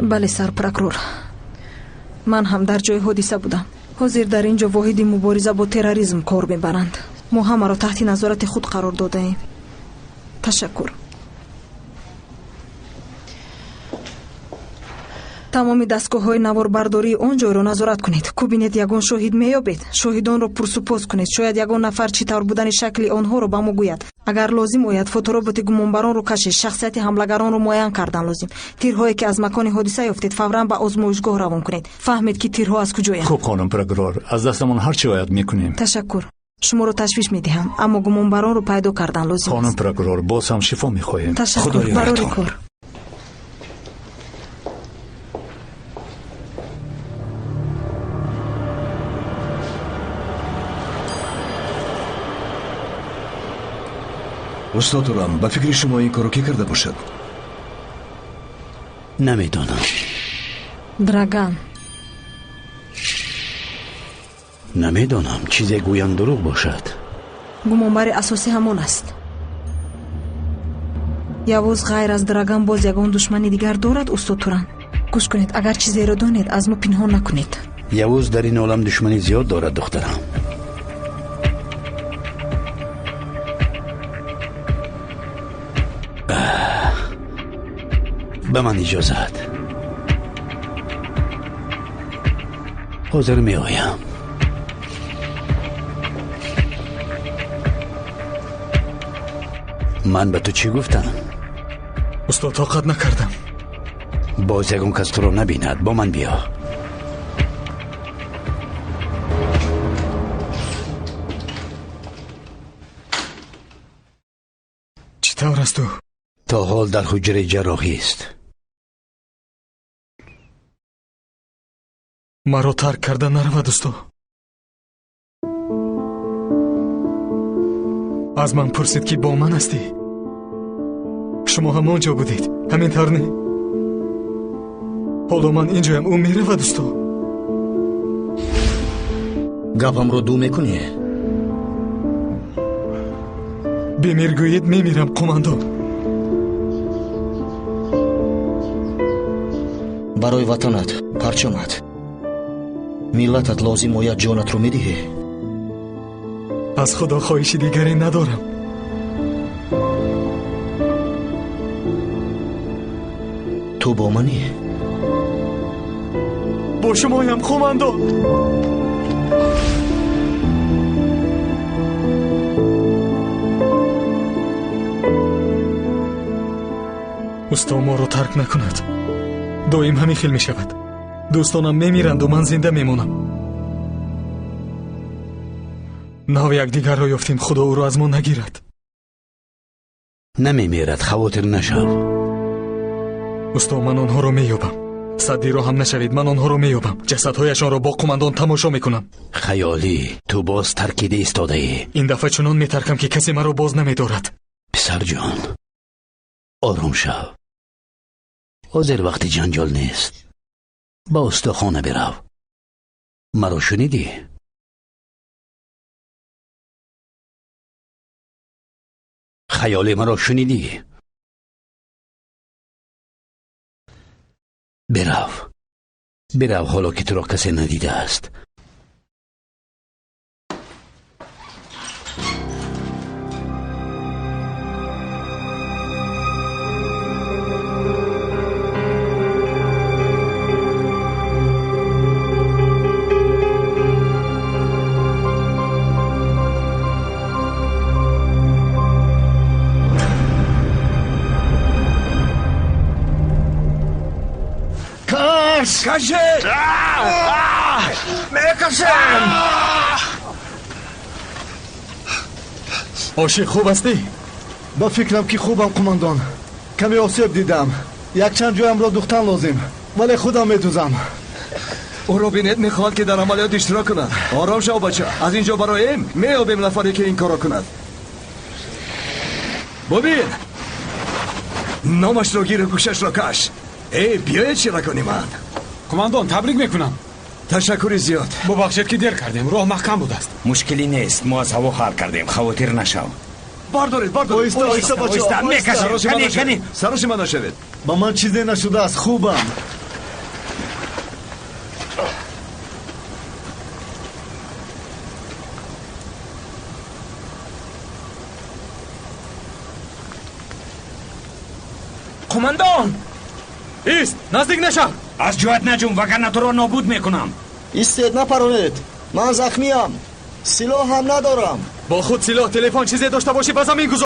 Бале, сарпрокурор, ман ҳам дар ҷои ҳодиса будам. Ҳозир дар ин ҷо воҳиди мубориза бо терроризм кор мебаранд. Мо ҳамаро таҳти назорати худ қарор додаем. Ташаккур. Тамоми дастгоҳҳои наворбардории он ҷойро назорат кунед. Кӯбинед, ягон шоҳид меёбед. Шоҳидонро пурсупос кунед. Шояд ягон нафар чӣ тавр будани шакли онҳоро ба мо гӯяд. Агар лозим ояд, фотороботи гумонбаронро кашед. Шахсияти ҳамлагаронро муайян кардан лозим. Тирҳое ки аз макони ҳодиса ёфтед, фавран ба озмоишгоҳ равон кунед. Фаҳмед, ки тирҳо аз куҷоянд. Хуб, хонум прокурор, аз дастамон ҳар чӣ ояд мекунем. Ташаккур. Шуморо ташвиш медиҳам, аммо гумонбаронро пайдо кардан лозим. Хонум прокурор, боз ҳам шифо мехоҳем. Ташаккур. Барори кор. Устод Туран, ба фикри шумо ин корро кӣ карда бошад? Намедонам. Драган. Намедонам, чизе гӯям дурӯғ бошад. Гумонбари асосӣ ҳамон аст. Явуз ғайр аз Драган боз ягон душмани дигар дорад, устод Туран? Гӯш кунед, агар чизеро донед, аз мо пинҳон накунед. Явуз дар ин олам душмани зиёд дорад, духтарам. Ба ман иҷозат. Ҳозир меоям. Ман ба ту чӣ гуфтам? Устод, тоқат накардам. Боз ягон кас туро набинад, бо ман биё. Чӣ тавр аст ӯ? То ҳол дар ҳуҷраи ҷарроҳист. Маро тарк карда наравад, усто. Аз ман пурсид, ки бо ман ҳастӣ. Шумо ҳамон ҷо будед, ҳамин тавр не? Ҳоло ман инҷоям, ӯ меравад, усто. Гапамро ду мекунӣ? Бемир гӯед, мемирам, қумандон. Барои ватанат, парчамат, миллатат лозим ояд, ҷонатро медиҳӣ? Аз худо хоҳиши дигаре надорам. Ту бо манӣ? Бо шумоям, қумандон. Усто моро тарк накунад. Доим ҳамин хел мешавад. Дӯстонам мемиранду ман зинда мемонам. Нав якдигарро ёфтем, худо ӯро аз мо нагирад. Намемирад, хавотир нашав. Усто, ман онҳоро меёбам. Саддиро ҳам нашавед, ман онҳоро меёбам. Ҷасадҳояшонро бо қумандон тамошо мекунам. Хаёлӣ, ту боз таркида истодаӣ. Ин дафъа чунон метаркам, ки касе маро боз намедорад. Писарҷон, ором шав. Ҳозир вақти ҷанҷол нест. Ба устохона бирав. Маро шунидӣ? Хаёли маро шунидӣ? Бирав, бирав, ҳоло ки туро касе надидааст. Кашед! Мекашем! Ошиқ хуб ҳастӣ? Ба фикрам, ки хубам, қумандон. Каме осеб дидам. Якчанд ҷоямро духтан лозим, вале худам медузам. Ӯро бинед, мехоҳад, ки дар амалиёт иштирок кунад. Ором шав, бача. Аз ин ҷо бароем, меёбем нафаре, ки ин корро кунад. Бубин, номашро гиру гӯшашро каш. Эй, биёед ширакони ман. Қумандон, табрик мекунам. Ташаккури зиёд. Бубахшед, ки дер кардем, роҳ маҳкам будааст. Мушкилӣ нест, мо аз ҳаво хар кардем, хавотир нашав. Бардоред, бардоред. Оҳиста, оҳиста, бачаҳо. Мекашем. Кани, кани. Саросима нашавед. Ба ман чизе нашудааст, хубам. Қумандон! Ист, наздик нашав! Аз ҷоят наҷум, вагарна туро нобуд мекунам. Истед, напаронед, ман захмиям, силоҳ ҳам надорам. Бо худ силоҳ, телефон, чизе дошта бошӣ, ба замин гузор.